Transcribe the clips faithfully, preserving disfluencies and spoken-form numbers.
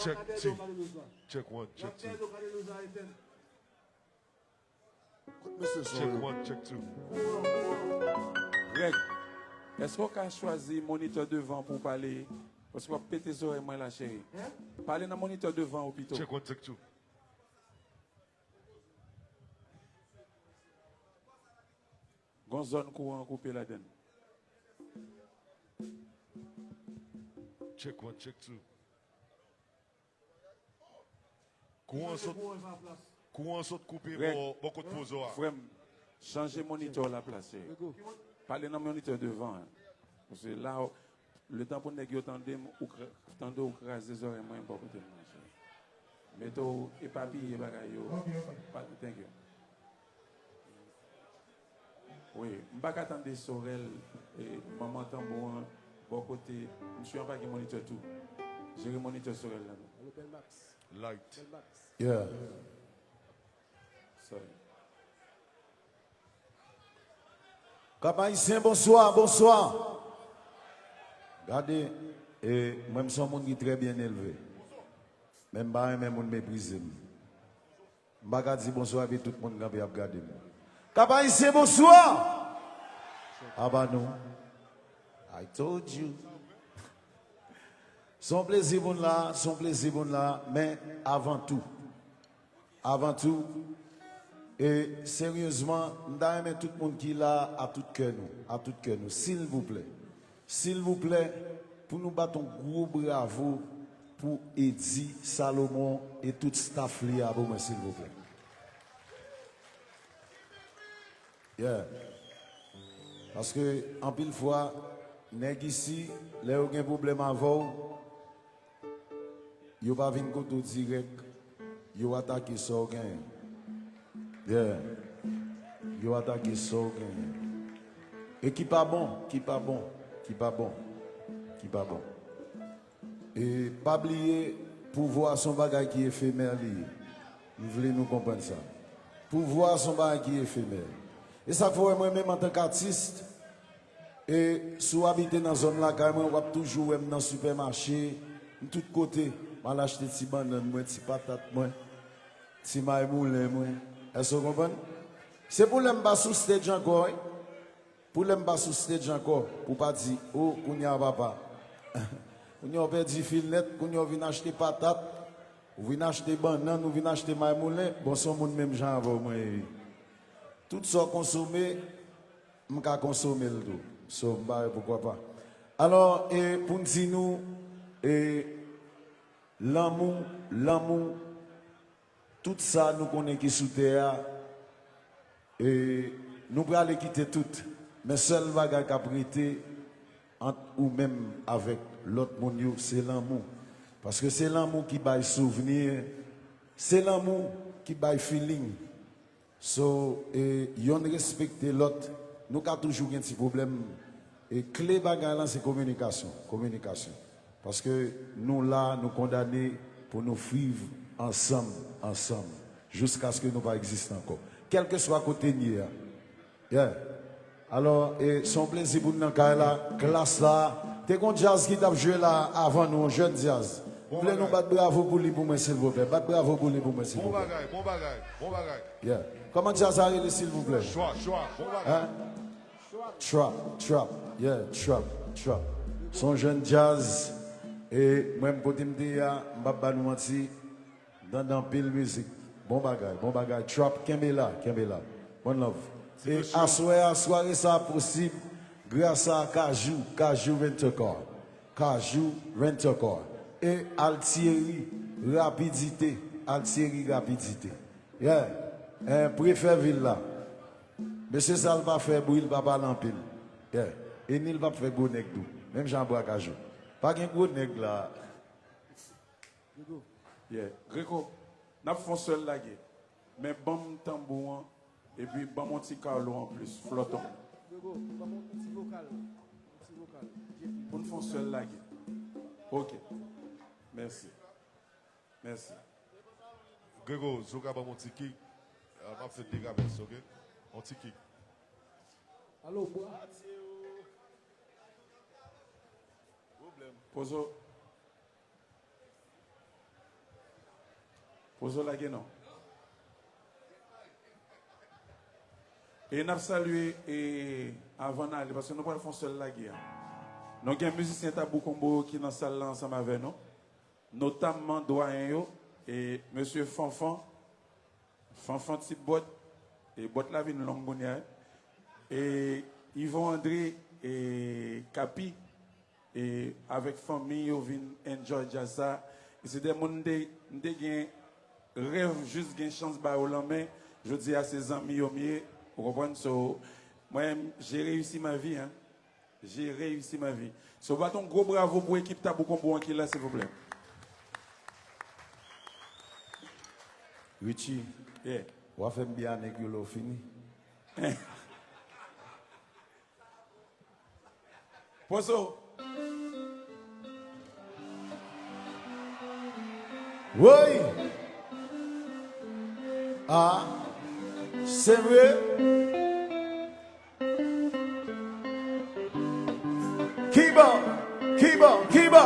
Check two. Check one, check two. Check one, check two. Greg, èske w ka chwazi monitè devan pou w pale? Paske w ap pete zòrèy mwen la, cheri. Pale nan monitè devan ou pito. Check one, check two. Gon zòn kouran koupe ladann. Check one, check two. Kouran sot, kouran sot koupe bò, bò kot pozo a. Frè m, chanje monitè w laplas, cheri. Pale nan monitè devan an. Paske la, letan pou nèg yo tande m, ou kra- tande w kraze zòrèy mwen bò kote m nan, cheri. Mete w epapiye bagay yo. Pa- Thank you. Wi, m pa ka tande Sorel, e, manman tanbou an, bò kote, msye an pa gen monitè tou. Jere monitè Sorel la non. Light. Yeah. Sorry. Kap Ayisyen, bonswa, bonswa. Gade, e, mwen m se yon moun ki trè byen elve. Men m pa renmen moun meprize m. M pa ka di bonswa epi tout moun kanpe ap gade m. Kap Ayisyen, bonswa. Aba nou. I told you. Se yon plezi pou n la, se yon plezi pou n la, men avan tou, avan tou, e seryezman, m ta renmen tout moun ki la, a tout kè nou, a tout kè nou, silvouplè, silvouplè, pou nou bat yon gwo bravo pou Eddy Salomon e tout staff li a pou mwen, silvouplè. Yeah. Paske anpil fwa, nèg isi, lè yo gen pwoblèm avè w, yo pa vin kote w dirèk, yo atake sa w genyen. Yeah. Yo atake sa w genyen. E ki pa bon, ki pa bon, ki pa bon, ki pa bon. E pa bliye, pouvwa se yon bagay ki efemè li ye. M vle nou konprann sa. Pouvwa se yon bagay ki efemè. E sa k fè w wè mwen menm antank atis, e si w abite nan zòn lakay mwen, w ap toujou wè m nan sipèmache, m tout kote. M al achte ti bannann mwen, ti patat mwen, ti may moulen mwen. Èske w konprann? Se pou lè m pa sou stage ankò, wi. Pou lè m pa sou stage ankò, pou pa di, o, kounye a papa. Kounye a w pèdi fil nèt, kounye a w vin achte patat, ou vin achte bannann, ou vin achte may moulen, bon, se yon moun menm jan avè w mwen ye wi. Tout sa w konsome, m ka konsome l tou. So, m pa wè poukwa pa. Alò, e pou n di nou, e lanmou, lanmou, tout sa nou konnen ki sou tè a, e nou prale kite tout. Men sèl bagay k ap rete ant ou menm avèk lòt moun yo, se lanmou. Paske se lanmou ki bay souvni, se lanmou ki bay feeling. So, e, yonn respekte lòt, nou ka toujou gen ti pwoblèm. E kle bagay lan se kominikasyon, kominikasyon. Paske nou la, nou kondane pou nou viv ansanm, ansanm, jiskaske nou pa egziste ankò. Kèlkeswa kote n ye a. Yeah. Alò, e, se yon plezi pou n nan kay la, klas la. Te gon djaz ki t ap jwe la avan nou, yon jèn djaz. M vle nou bat bravo pou li pou mwen, silvouplè. Bat bravo pou li pou mwen, silvouplè. Bon bagay, bon bagay, bon bagay. Yeah. Kòman djaz la rele, silvouplè? Chwa, chwa, bon bagay. Hein? Trap, trap, yeah, trap, trap. Se yon jèn djaz. E mwen, kote m te ye a, m p ap ba nou manti. Tande anpil mizik. Bon bagay, bon bagay. Trap, kenbe la, kenbe la. One love. E aswè a, sware sa posib gras a Kajou, Kajou Rent a Car. Kajou Rent a Car. E Altieri Rapidite, Altieri Rapidite. Yeah. Eh, prefè vil la. Mesye sa, l pa fè bri, l pa pale anpil. Yeah. E ni l p ap fè gwo nèg tou. Menm jan Bwa Kajou. Pa gen gwo nèg la. Yeah. Grego, n ap fè yon sèl lage. Men ban m tanbou an, epi ban m yon ti Carlo anplis, flòt on. Grego, ban m yon ti vokal. Yon ti vokal. Pou n fè yon sèl lage. Ok. Mèsi. Mèsi. Grego, si w ka ban m yon ti kick, ah, m ap fè degabès, ok? Yon ti kick. Alo, bwa. Pwoblèm. Pozo. Pozo lage non. E n ap salye, e, avan n ale, paske nou pral fè yon sèl lage a. Nou gen mizisyen Tabou Konbo ki nan sal la ansanm avè nou, notamman dwayen yo, e mesye Fanfan, Fanfan Ti Bòt, e bòt la vin long kounye a, e Yvon André, e Kapi, e avèk fanmi yo vin enjoy djaz sa. E se de moun m te, m te gen rèv jis gen chans ba yo lanmen. Jodi a se zanmi yo m ye, ou konprann? So, mwen, j'ai réussi ma vie, hein. J'ai réussi ma vie. So, bat yon gwo bravo pou ekip Tabou Konbo an ki la, silvouplè. Richie, yeah, w a fè m byen anèk yo lè w fini. Pozo. Woy! Ah, se vre? Kiba, kiba, kiba.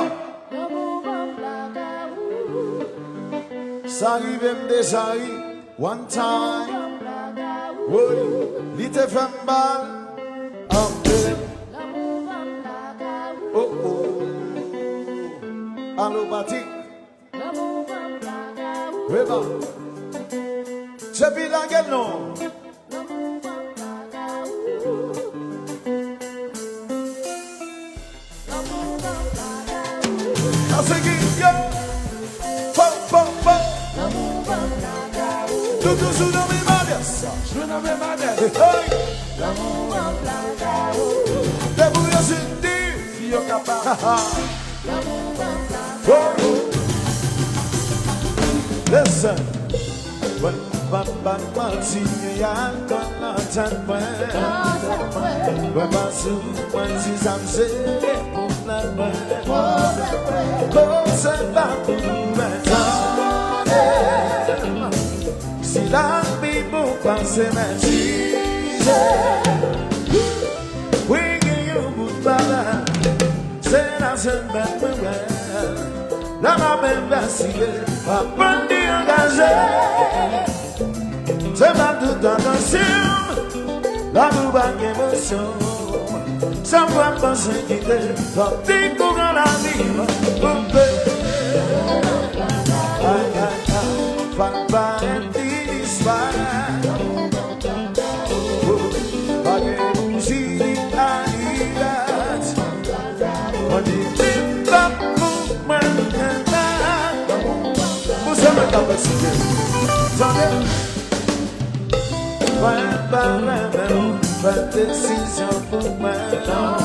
Sa rive m deja ri. One time. Woy, li te fè m mal anpil. Oh, oh. Alo, Patrick. Reba. Sepi lage l non. Ase ki yo. Po, po, po. Nou toujou nan menm alyans. Jwe nan menm alyans. Hey. Debout yo sou di. Si yo kapab. Oh. Listen. Mwen pa bat manti, y a kòl nan tèt mwen. Mwen pa sou mwen, si sa m se pou pwoblèm mwen. Bon, se pa pou mwen, tande. Si lavi pou pase, men chije. Wi, gen yon bout bagay. Se la sèl bèt mwen wè. Lè m ap envestige, m ap pran li angaje. Se pa tout atansyon, lanmou pa gen emosyon. Sa m wè m panse kite, lòt ti kouran lavi m koupe. Ay, ay, ay, fwa l parèt li disparèt. Pa gen bouji, ni alivèt. Mwen di, li pa pou mwen, men pou sa mwen ka fè site. Tande. Mwen pa renmen ou fè desizyon pou mwen, non.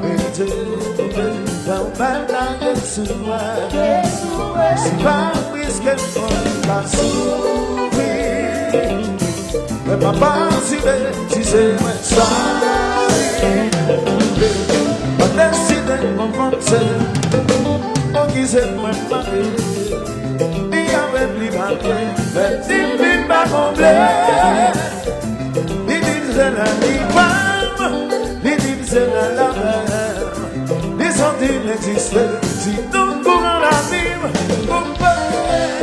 Evite, evite, fè w pa lage sou mwen. Si pa riske m konn pa soufri. Mwen pa pa sibe si se mwen sa. Mwen deside konfwonte. Bon, ki se mwen mande. Li avèk li pa vle. Mwen di m li pa konble. Li di m se nan li pa m. Li di m se nan la mè. Li santi m egziste, si tout kouran lavi m koupe.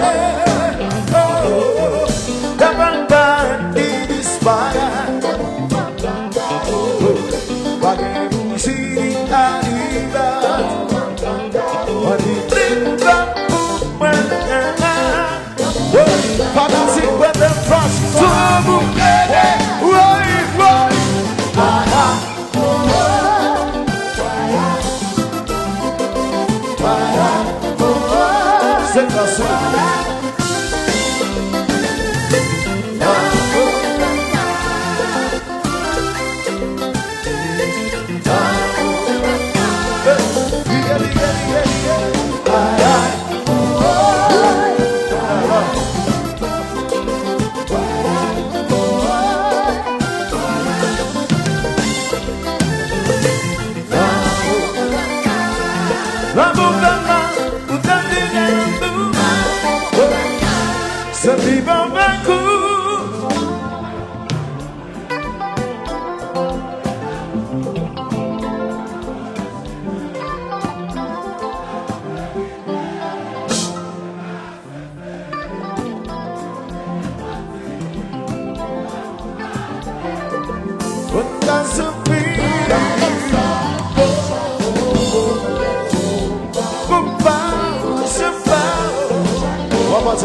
Oh, oh, oh. Devan l parèt, li disparèt. Oh, oh. Pa gen bouji, ni alivèt. Mwen di, li pa pou mwen. Woy, fanatik Brandon Frost, sou nou. Woy, woy.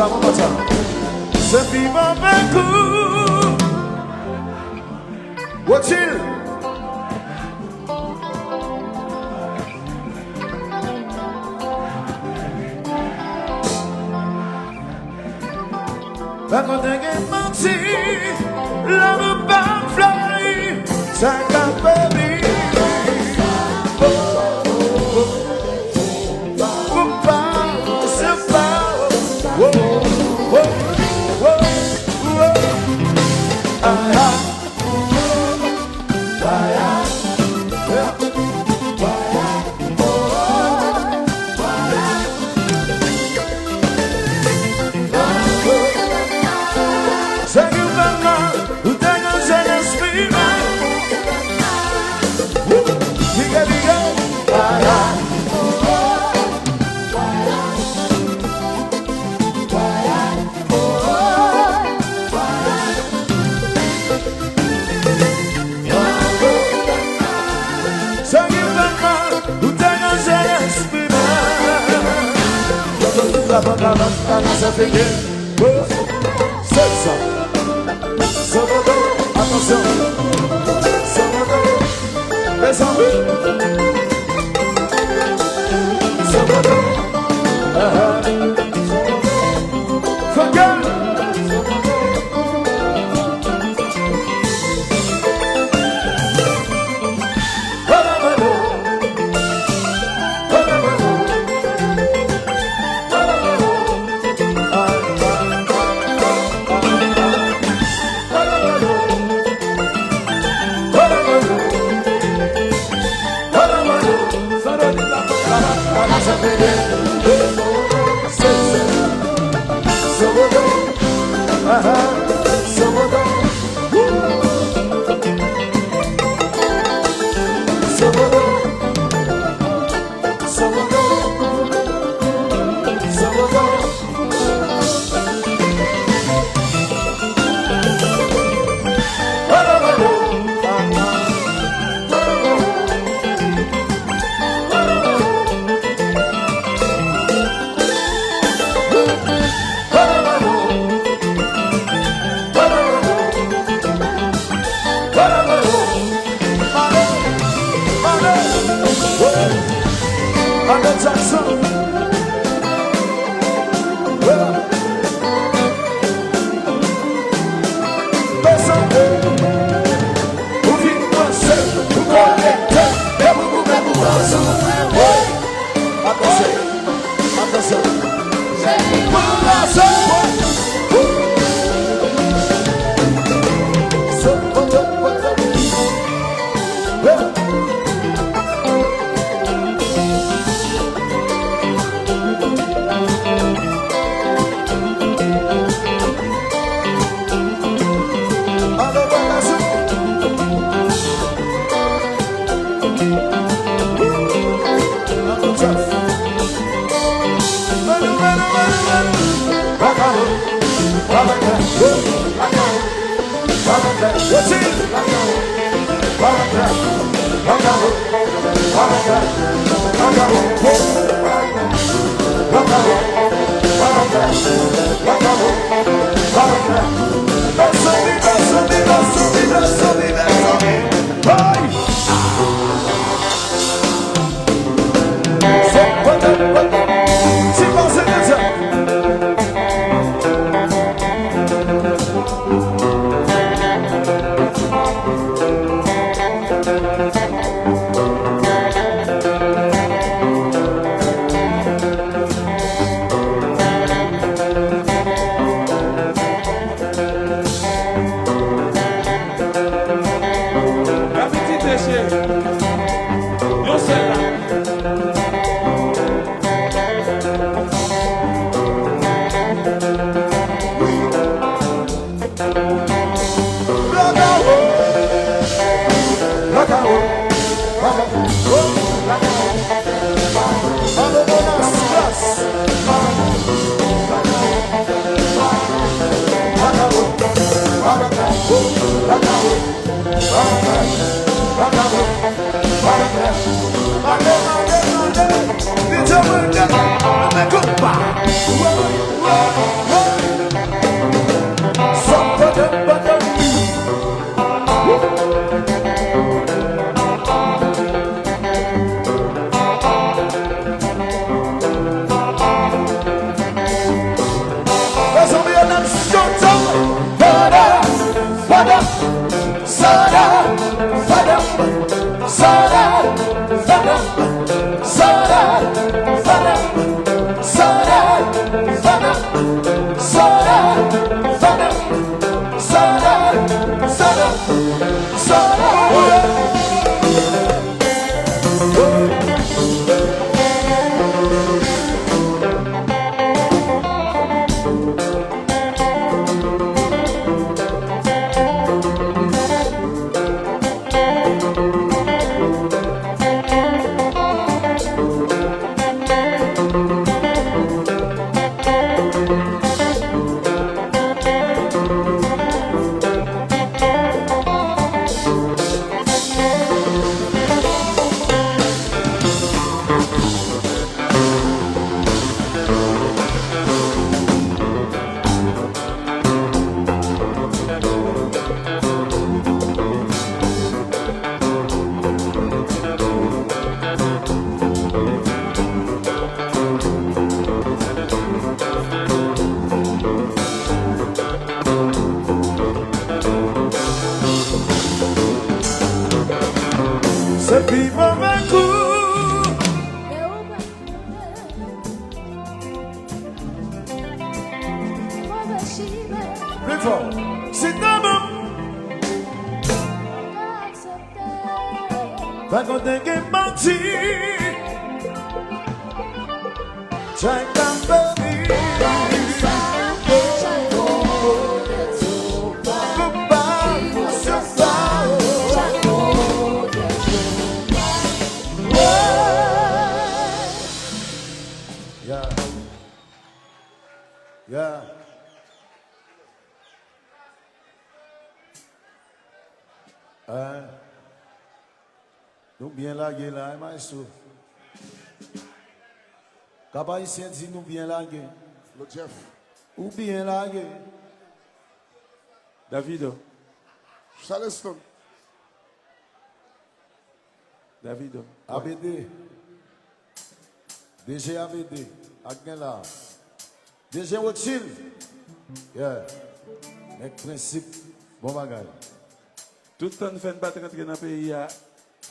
Sa bon konsa. Se viv avèk ou. Wotil. Pa konn gen manti, lanmou pa flori, sa ka fè li. Ou pa, se pa, oh, oh, oh, oh, ah, ah. Sa gen fanm nan, ou ta nan zòn espri mwen. Wou! Piga, piga. Sa gen fanm nan, ou ta nan zòn espri mwen. Sa fè ke. Sèt sa. Sobodo, atansyon. Sobodo. Mezanmi. Sobodo. Ah, ah. Fè ke. Andre Jackson. Bezwen ou vin danse, ou konekte, e pou goumen pou ansanm. Atansyon. Atansyon. Rapidite, cheri. Yon sèl la. Se pi move kou. Pli fò. Si ta bon. Pa konte gen manti. Chay pa fè ri. Koupa, se sa. Yeah. Yeah. Hein? Nou byen lage la, hein, maestro? Kap Ayisyen di nou byen lage. Lo Jeff. Ou byen lage. Davido. Charleston. Davido. A B D. D J A B D. Ak gen la. D J Rothschild. Yeah. Nèg prensip. Bon bagay. Tout tan n fè n pa t rantre nan peyi a,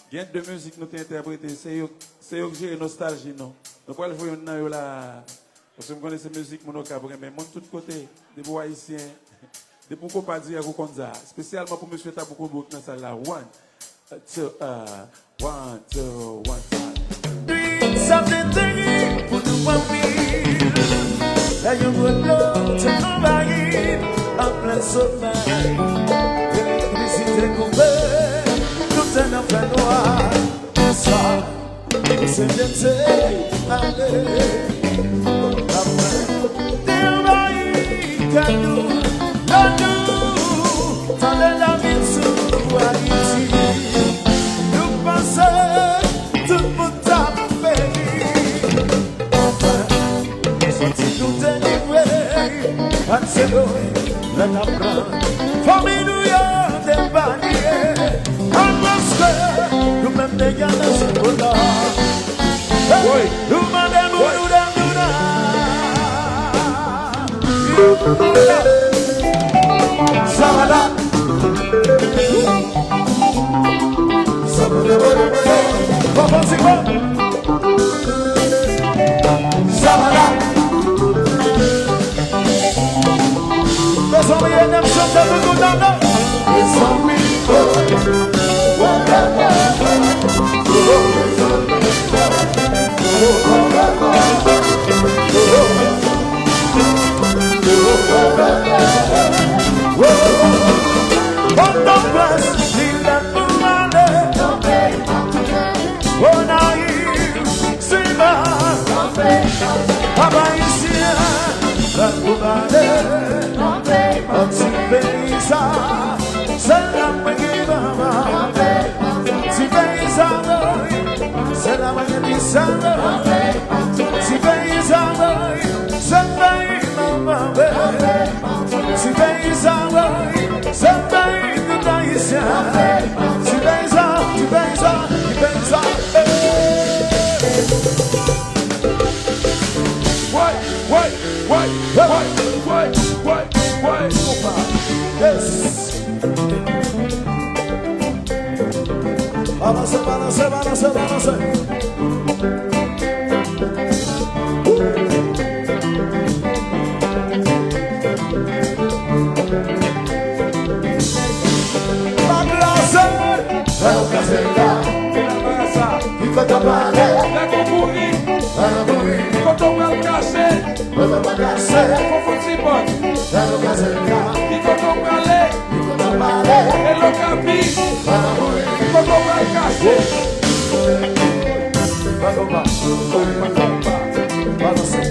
gen de mizik nou te entèprete, se yo, se yo k jere nostalji nou. Nou pral jwe youn nan yo la a. Paske m konnen se mizik moun Okap renmen. Moun tout kote, depi w ayisyen, depi w konpa dirèk ou konn sa. Espesyalman pou mesye Tabou Koubou k nan sal la. One, two, uh, one, two, one, time. Nuit sa te teri pou nou anpil. Lè yon gwo dlo te anvayi an plen somèy. Elektrisite koupe, tout te nan fènwa. Sa, se byen se ale. Apre, te anvayi kay nou, lè nou tande lavi sou Ayiti. Nou panse tout moun t ap peri. Anfen, nou soti nou delivre ak selo lè n ap pran fanmi nou yo depanye. Alòske nou menm te gade sou pota. Hey, nou mande moun nou dam nou nan. Sa va la. Sa va la. Papa Zico. Sa va la. Mezanmi, e n ap chante pou tout ane. Mezanmi, oh. Pandan plas li lè pou ale. Pòtoprens, Gonayiv, Balanse, balanse, balanse, balanse. Pa kraze. Lè w kraze la. Ki kote w prale? Lè w kouri. Lè w kouri. Kote w pral kache? Kote w pral kache? Fò fò ti bòt. Lè w kraze la. Ki kote w prale? Ki kote w prale? E lo kapi. Lè w kouri. Kote w pral kache? Balanse. Balanse.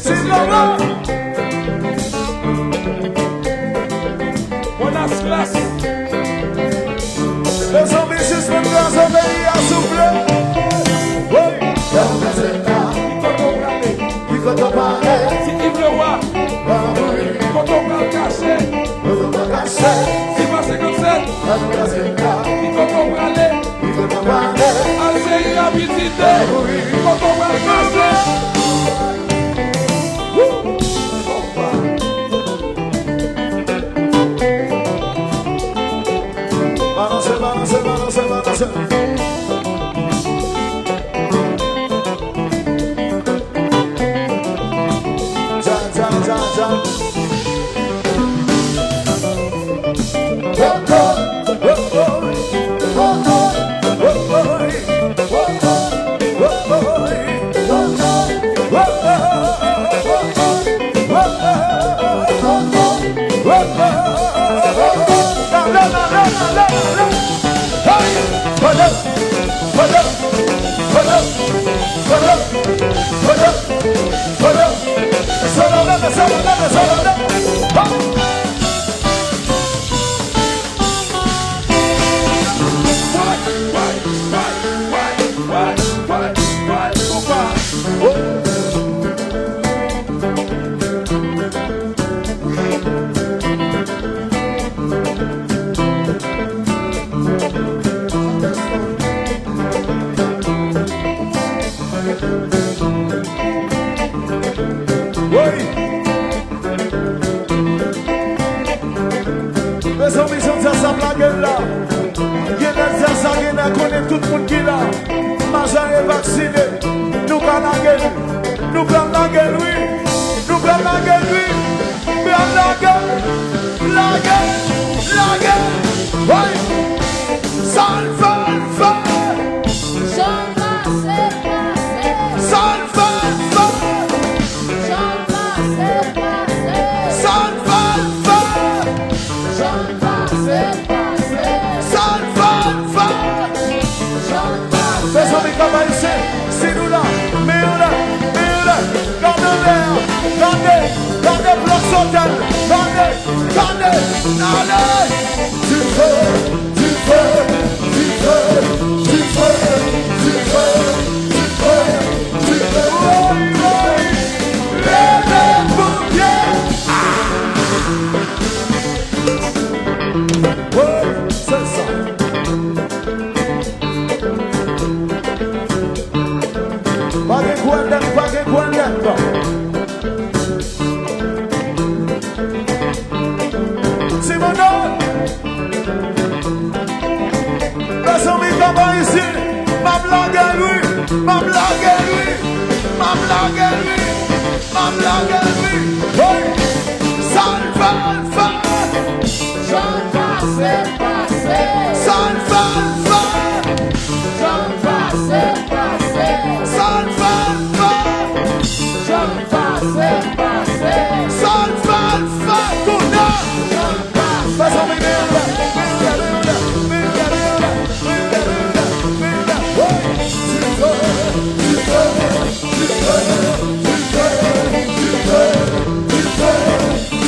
Silvana! Bonas klas! Mezanmi, sispann kraze peyi a, souple! Wi! Ki kote w prale? Ki kote w prale? Ti Iv Lewa! Ki kote w pral kache? Ki kote w pral kache? Silva senkannsèt! Ki kote w prale? Aljeri rapidite. Kote w pral kache? Balanse, balanse, balanse, balanse. Dja, dja, dja, dja. Woy! Mezanmi, jan djaz ap lage l la. Gen lè djaz la, gen lè konnen tout moun ki la. Majè e vaksine. Nou ka lage l. Nou pral lage l, wi. Nou pral lage l, wi. Pral lage l. Lage l. Lage l. Woy! Sa l fè, l fè. Jan l pase, pase. Sa l fè, l fè. Jan l pase, pase. Sa l fè, l fè. Jan l pase, pase. Sa l fè, l fè. Jan l pase. Mezanmi, kòman isi? Si nou la, men yo la, men yo la. Gade anlè, gade, gade blòk sotèl, gade, gade, ale! Dife, dife, dife, dife, dife, dife, dife, woy, woy! Leve ponpye! Ah! Woy, se sa. Pa gen gwèlèt, pa gen gwèlèt. Ti Manno! Mezanmi, kòman isi? M ap lage l, wi! M ap lage l, wi! M ap lage l, wi! M ap lage l, wi! Hey! Sa l fè, l fè! Jan l pase, pase. Sa l fè, l fè. Jan l pase, pase. Sa l fè, l fè. Jan l pase, pase. Sa l fè, l fè. Kounye a. Jan l pase. Mezanmi, men yo la, men yo la, men yo la, men yo la, men yo la, men yo la, men yo la, men yo la. Hey! Dife, dife.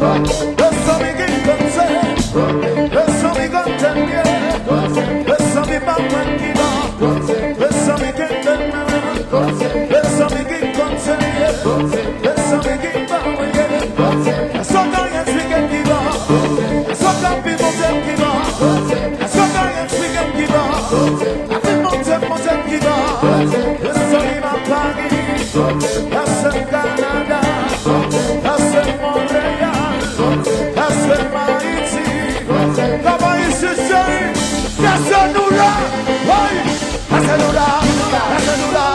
ba. Mezanmi, ki kote? Mezanmi, kote m ye? Mezanmi, pa mwen ki ba. Mezanmi, ki kote? Mezanmi, ki kote m ye? Mezanmi, ki ba mwen ye? Èske w ka eksplike m ki ba? Èske w ka di Bondye m ki ba? Èske w ka eksplike m ki ba? Di Bondye, Bondye m ki ba? Èske m a Pari? Èske m Kanada? Èske m Monreyal? Èske m Ayiti? Kòman isi cheri? Èske nou la? Woy! Èske nou la? Èske nou la? Èske nou la?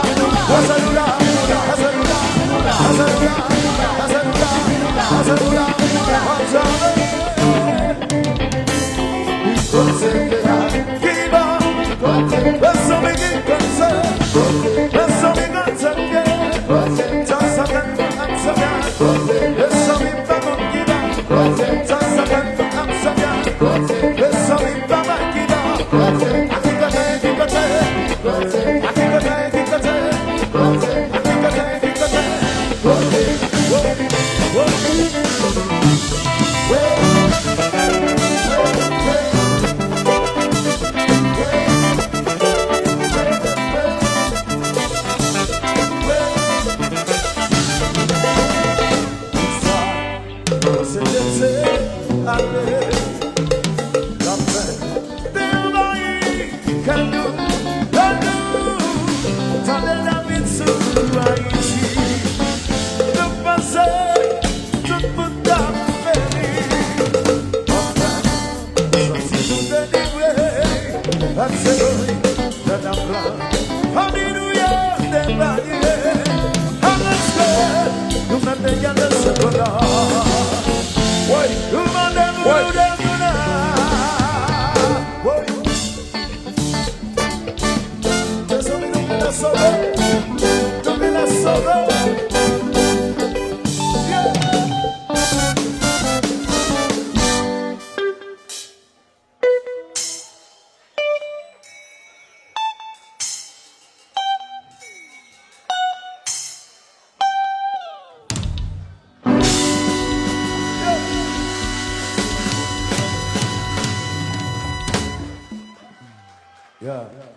Èske nou la? Èske nou la? Èske nou la? Èske nou la? Èske nou la? Èske nou la? Ki ba? Mezanmi, ki kote? Mezanmi, kote m ye? Sa sa fè m ap sove? Mezanmi, pa konn ki ba. Sa sa fè m ap sove? Mezanmi, pa bay ki ba. A ki kote, ki kote? A ki kote, ki kote? A ki kote, ki kote? Kado, kado, tande David sou Ayiti. Nou panse tout moun t ap peri. Anfen, sòti nou delivre. Ak se glori nan nap la. Fanmi nou yo te vanire. Alòske nou menm te gade se konan. Woy, nou mande pou nou demoun nan. Woy. Mezanmi, nou vin la sove. Nou vin la sove. Yeah. Yeah.